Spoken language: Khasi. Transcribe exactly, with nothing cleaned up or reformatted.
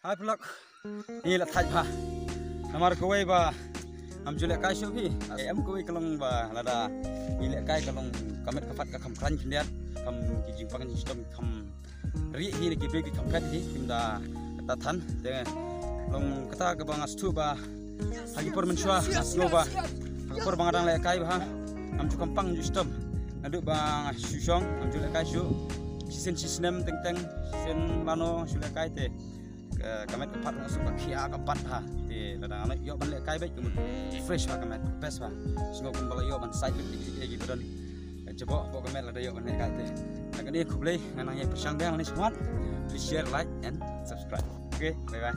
Ai, paralok, ngi la thait bha. Namar kawei ba ngam ju lehkai shuh phi. Em kawei ka long ba lada ngi lehkai ka long ka met ka phad ka kham khlaiñ khyndiat, kham ki jingpang jingshitom kham rieh hi, na ki briew ki kham phet hi, kim da kata than. Te long kata kaba nga sngewthuh ba ha ki por mynshuwa nga sngew ba ha ka por ba nga dang lehkai bha, ngam ju kham pang ju shitom. Naduh ba nga shu shong ngam ju lehkai shuh. Shisien shisnem teng teng, shisien lano nga shu lehkai te ka, ka met ka phad nga sngew ka khia ka pat ha. Te lada nga ïoh ban lehkai beit ka mut fresh ha ka met, ka best ha. Sngew kumba la ïoh ban sait beit ki, ki, ki ba don jaboh hapoh ka met lada ïoh ban lehkai te. Na kane khublei, nga nang ïa pyrshang biang ne shmot. Please share, like and subscribe. Okay, bye bye.